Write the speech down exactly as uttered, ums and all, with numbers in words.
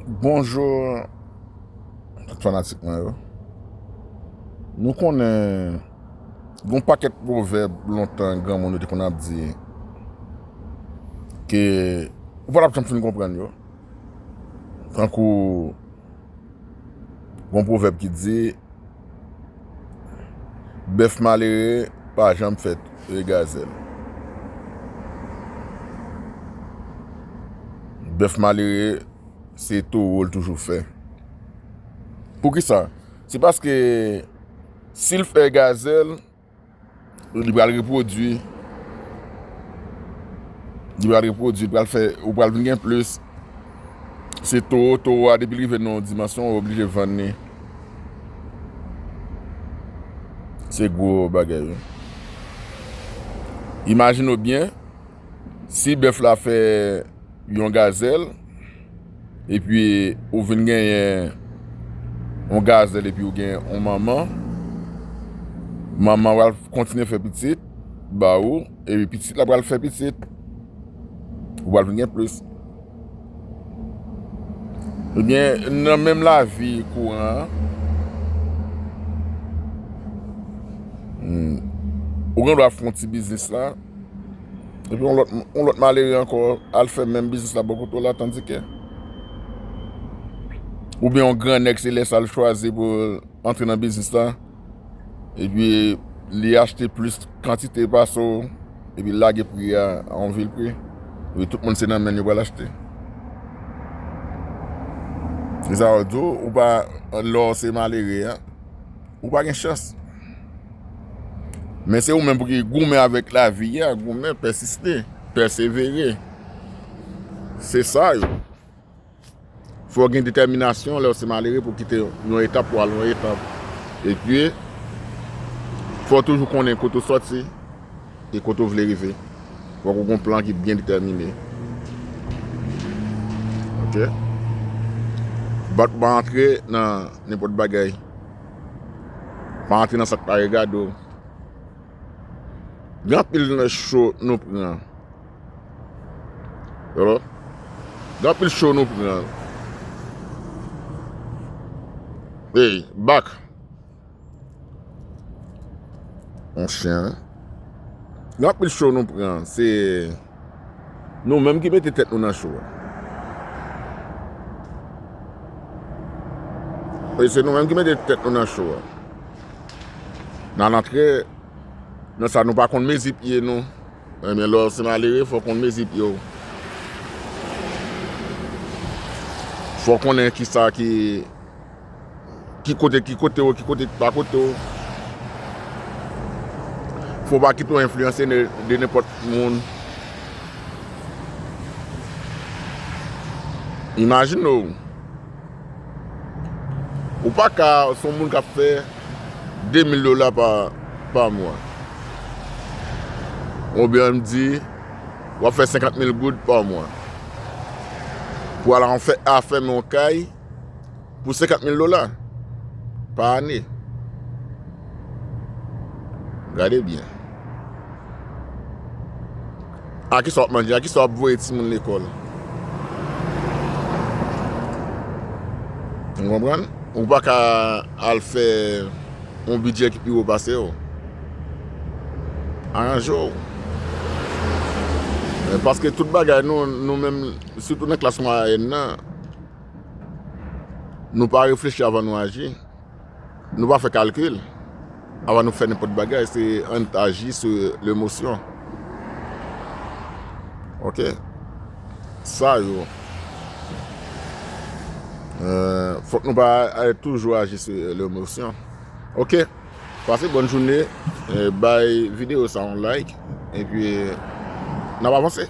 Bonjou, tout fanatik mwen yo. Nou konnen, gen yon pakèt pwovèb lontan granmoun yo te konn ap di ke ou pa t ap janm fin konprann yo. Tankou, gen yon pwovèb ki di, bèf malere pa janm fè gazèl. Bèf malere, se towo l toujou fè. Poukisa? Se paske si l fè gazèl, li pral repwodui. Li pral repwodui, li pral fè, ou pral vin gen plis. Se towo, towo a, depi l rive nan yon dimansyon, ou oblije vann li. Se gwo bagay, wi. Imajine w byen, si bèf la fè yon gazèl, epi ou vin genyen yon gazèl, epi ou gen yon manman, manman pral kontinye fè pitit ba ou, epi pitit la pral fè pitit, ou pral vin gen plis. Ebyen, nan menm lavi kouran an, hmm, ou gen dwa fè yon ti biznis la, epi yon lòt, yon lòt malere ankò al fè menm biznis la bò kote w la, tandike, oubyen yon gran nèg, se lè sa l chwazi pou l antre nan biznis la, epi li achte plis kantite pase w, epi l lage pri a a yon vil pri, epi tout moun se nan men l yo pral achte. Se sa w di w, ou pa, lè w se malere a, ou pa gen chans. Men se ou menm pou ki goumen avèk lavi a, goumen, pèsiste, pèsevere. Se sa yo. Fò w gen detèminasyon lè w se malere pou w kite yon etap pou w al yon etap. Epi, fò w toujou konnen kote w sòti e kote w vle rive. Fòk ou gen yon plan ki byen detèmine. Oke? Bat, pa antre nan nenpòt bagay. Pa antre nan sa k pa regade w. Gen anpil cho nou pran. Hello? Gen anpil cho nou pran. Hey, back. On chen. Gen anpil cho nou pran. Se nou menm ki mete tèt nou nan cho a. Wi, se nou menm ki mete tèt nou nan cho a. Nan antre nan sa nou pa konn mezi pye nou. Ebyen, lè w se malere, fò w konn mezi pye w. Fò w konnen ki sa ki, ki kote, ki kote w, ki kote ki pa kote w. Fò w pa kite w enfliyanse de, de nenpòt moun. Imajine w, ou pa ka, se yon moun k ap fè de mil dola pa, pa mwa. Oubyen m di, w ap fè senkant mil goud pa mwa. Pou al fè, afèmen yon kay pou senkant mil dola pa ane. Gade byen. A kisa w ap manje? A kisa w ap voye timoun lekòl? Ou konprann? Ou pa ka al fè yon bidjè ki pi wo pase w. Aranje w. Men paske tout bagay nou, nou menm, sitou nan klas mwayèn nan, nou pa reflechi avan nou aji. Nou pa fè kalkil. Avan nou fè nenpòt bagay, se ann aji sou lemosyon. Oke? Sa yo. Euh, fòk nou pa, euh, toujou aji sou lemosyon. Oke? Pase bòn jounen, euh, bay videyo sa yon like, epi n ap avanse.